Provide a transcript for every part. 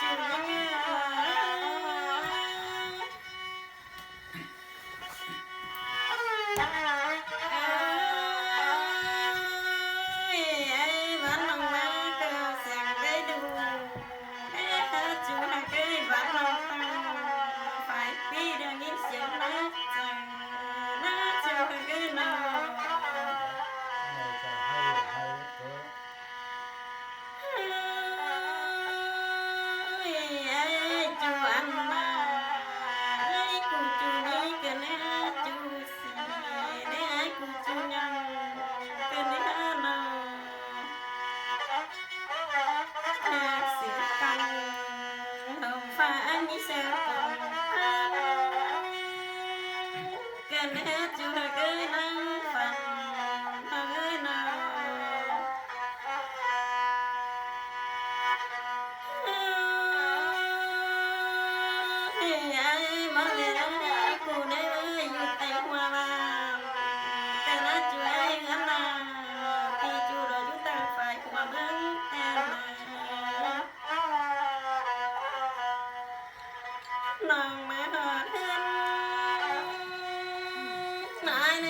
ຈູ່ຍິງເອີຍ ເອີຍ ເອີຍ ບ້ານນ້ອງມາກໍສຽງໄດ້ດູ ເອີຍ ຈູ່ຮັກເອີຍ ບ້ານນ້ອງຕັ້ງ ຝາຍປີໄດ້ຍິນສຽງໜ້າຈັງ ໜ້າຈັງເອີຍນ້ອງ ເອີຍ ຈູ່ອັນນາ ເອີຍ ກູຈູ່ນີ້ກໍແນ່ ຈູ່ ເອີຍ ກູຈູ່ຍັງເປັນເອີນາ ຫາກຊິກັງ ເຮົາຟ້າອັນມີແສງກອງ ກັນເຮັດຢູ່ເດີນາງຝັນເດີນາ ເອີຍ ມາແລ້ວກູເດີ ຢູ່ໃຕ້ຫົວບ້ານ ແຕ່ລະຈຸເອີຍເຮືອນນາ ທີ່ຈຸລອຢູ່ທາງຝ່າຍຫົວເມືອງແຕ່ນາ ນ້ອງມາຮອດເຮືອນ ນາຍເນ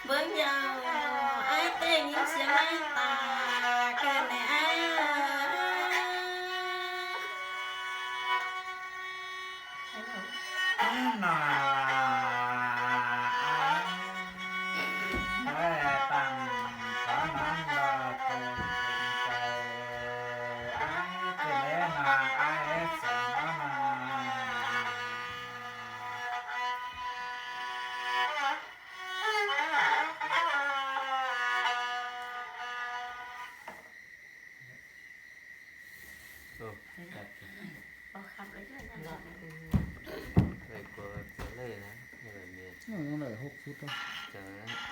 ເບິ່ງຢາວ ອ້າຍແຕ່ງຍິງສຽງອ້າຍຕາກະແນ່ອ້າຍເອີຍ. ນາ ອ້າຍຕັ້ງສານານວ່າຕົນເປັນໃຈ ອ້າຍເປັນແລນາ ອ້າຍເຮັດສັງນາ. ໂອ້ ບໍ່ຂັບເລີຍ ເນາະ ໄດ້ກວ່າເລີຍນະ ແບບນີ້ ຍັງໄດ້ຫົກຈຸດເນາະ ຈັ່ງນັ້ນ